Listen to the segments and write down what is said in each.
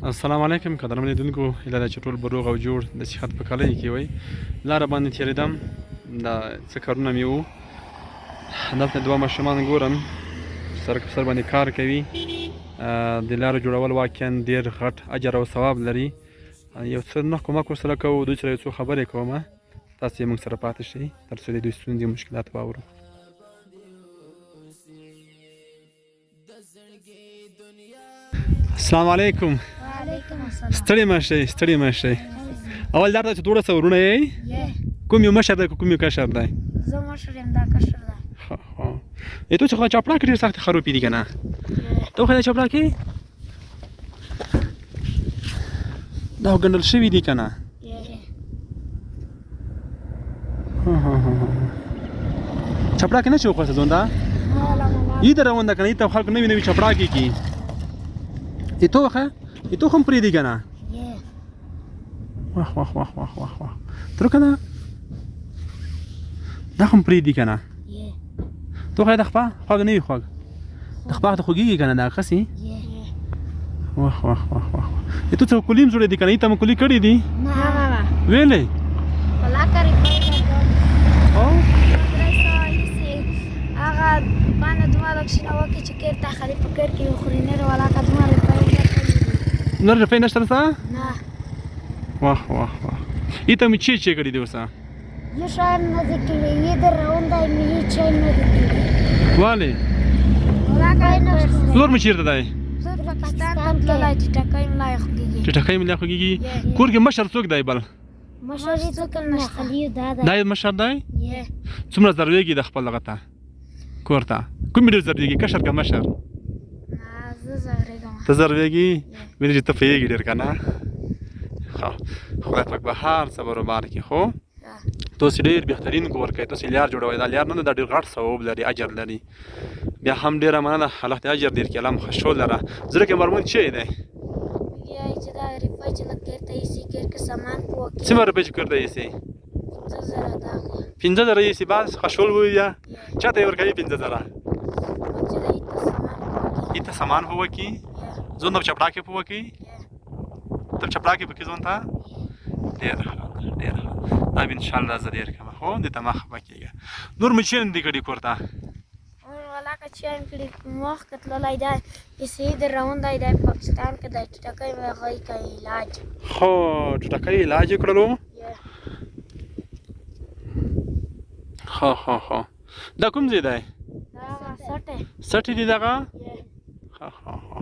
السلام علیکم قدرمن لیدونکو، هیله ده چې ټول به روغ او جوړ د صحت په کالۍ کې وئ. لاره باندې تېرېدم، دا څه کارونه مې وو. دلته دوه ماشومان ګورم سرک په سر باندې کار کوي. د لارو جوړول واقعا ډېر غټ اجر او ثواب لري. یو څه نه کومک ورسره کوو، دوی سره یو څو خبرې کوم. تاسو یې موږ سره پاتې شئ تر څو د دوی ستونزې مشکلات واورو. السلام علیکم. وعلیکم السلام. ستړي مه شئ، ستړي مه شئ. اول دا چې دوړه څه وروڼه یې، کوم یو مشر دی کوم یو کشر دی؟ زه مشر یم، دا کشر دی. ښه ښه. ته چې خو چپړا کې ډېر سختې خروپې دي که نه؟ ته خو چپړا کې دا خو ګنډل شوي دي که نه؟ چپړا کې نه چې وخوسه ځونده یی در روان ده کنه، ته خلک نوی نوی چپړا کې کی ایتو خه ایتو هم پرې دی کنه. واخ واخ واخ واخ واخ واخ، تر کنه دا هم پرې دی کنه. تو خه د خپه خو نه وي، خوږ د خپه ته خوږیږي کنه دا خسي. واخ واخ واخ واخ، ایتو څه کلیم جوړې دي کنه؟ ایته مو کلی کړی دي؟ نه نه. ویلې ولا کاری. او هغه باندې دومره لږ شنه وکړي چې کیر ته خالي په کور کې وخوري، نور ولاکه دومره روپۍ نور روپۍ نشته ستا؟ نه. واخ واخ واخ، ایته مې چې کړي دي اوسه؟ یو شی نه دي کړي، یې در روان دی مې هیڅ شی نه دي کړي. ولې؟ ولاکه پلور مې چېرته دی؟ پلور پاکستان ته تللی چې ټکۍ ملا یې خوږېږي. چې ټکۍ ملا خوږېږي. کور کې مشر څوک دی بل؟ مشر یې څوک نه خلی دا دی. دا یې مشر دی. څومره ضرورېږي د خپل دغه ته کور ته؟ کوم ډېر ضرورېږي، کشر که مشر؟ نه، زه ځورېږم. ته ضرورېږي؟ وینې چې ته پوهېږي ډېر که نه؟ ښه، خدای پاک به هر څه برابر کړي. خو تاسو ډېر بهترین کور کوئ، تاسو لیار جوړوئ. دا لیار نه ده، دا ډېر غټ ثواب لري، اجر لري. بیا هم ډېره مننه، الله دې اجر درکړي. الله مو ښه شو لره. زړه کې مرمون چی دی؟ چې دا روپۍ چې لږ کور ته ایسي، کور کې سامان په وکړي. څومره روپۍ چې کور ته ایسي؟ 5000 دا خو. 5000 ایسي، بس خشول وي. بیا چاته یې ورکوي 5000؟ چې دا ایته سامان په وکړي. ایته سامان په وکړي، ځون ته چپړا کې په وکړي، ته چپړا کې پکې ځون ته. ډېر ښه، ډېر ښه. دا به انشاءالله زه ډېر کوم، خو دې ته مه خفه کېږه. نور مې چېرې نه دي کړي کور ته؟ ولاکه چې هم کړي، مخ کې تللی دی، پیسې در روان دی، دی پاکستان کې دی، ټټکۍ مې هغوی کوي علاج. خو ټټکۍ علاج یې کړلو. ښه ښه ښه. دا کوم ځای دی؟ دغه سټې. سټې دی دغه؟ ښه ښه ښه،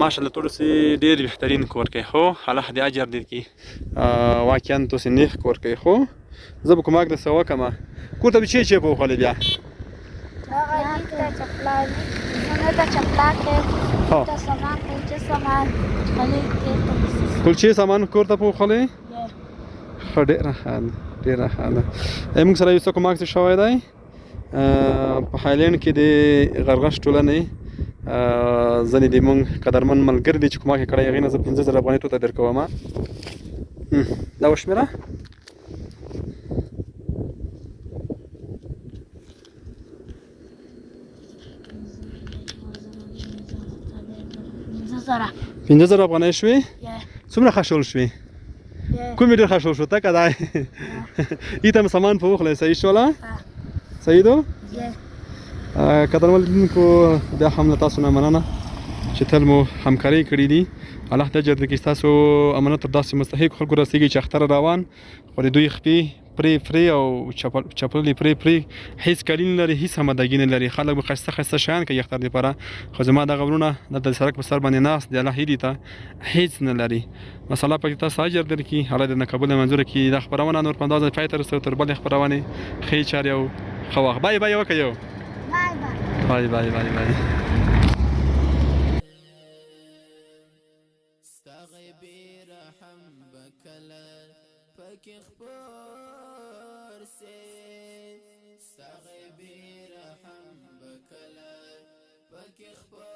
ماشاءالله، تاسو ډېر بهترین کور کوي، خو الله دې اجر درکړي. واقعا تاسو نیک کور کوي، خو زه به کومک درسره وکړم. کور ته به چی په وخولې بیا؟ هغه یې ته چپلا نه ته چپلا کې ته سامان، کلچه سامان خلی کې ته. کلچې سامان کور ته په وخولې. ښه، ډېره ښه ده، ډېره ښه ده. موږ سره یو څه کومک څه شوی دی په هایلینډ کې د غرغش ټولنې ځینې د موږ قدرمن ملګري دي چې کومک یې کړی، هغې نه زه 5000 افغانۍ ته درکوم. دا وشمېره. 5000 افغانۍ شوې. څومره خشول شوې؟ کومې ډېر خشول شو؟ ته که دی ایته مې سامان په وخلی. صحیح شوله؟ صحیح دو. قدرمن لیدونکو، بیا هم له تاسو نه مننه چې تل مو همکارۍ کړې دي. الله دې اجر درکړي. ستاسو امانت تر داسې مستحق خلکو رسېږي چې اختر روان، خو د دوی خپې پرې پرې او چپلې پرې پرې، هیڅ کالي نه لري، هیڅ آمادګي نه لري. خلک به ښایسته ښایسته شیان کوي اختر دپاره، خو زما دغه وروڼه دلته د سړک په سر باندې ناست دي، الله هیلې ته هیڅ نه لري. بس الله پاک تاسو اجر درکړي، الله دې نه قبول منظور کړي. دا خپرونه نور په اندازه پای ته رسوو. تر بلې خپرونې ښې چارې او ښه وخت. بای بای وکړئ یو. بای بای بای بای. ستا غیبي رحم به کله پکې خپور سي، ستا غیبي رحم به کله پکې خپور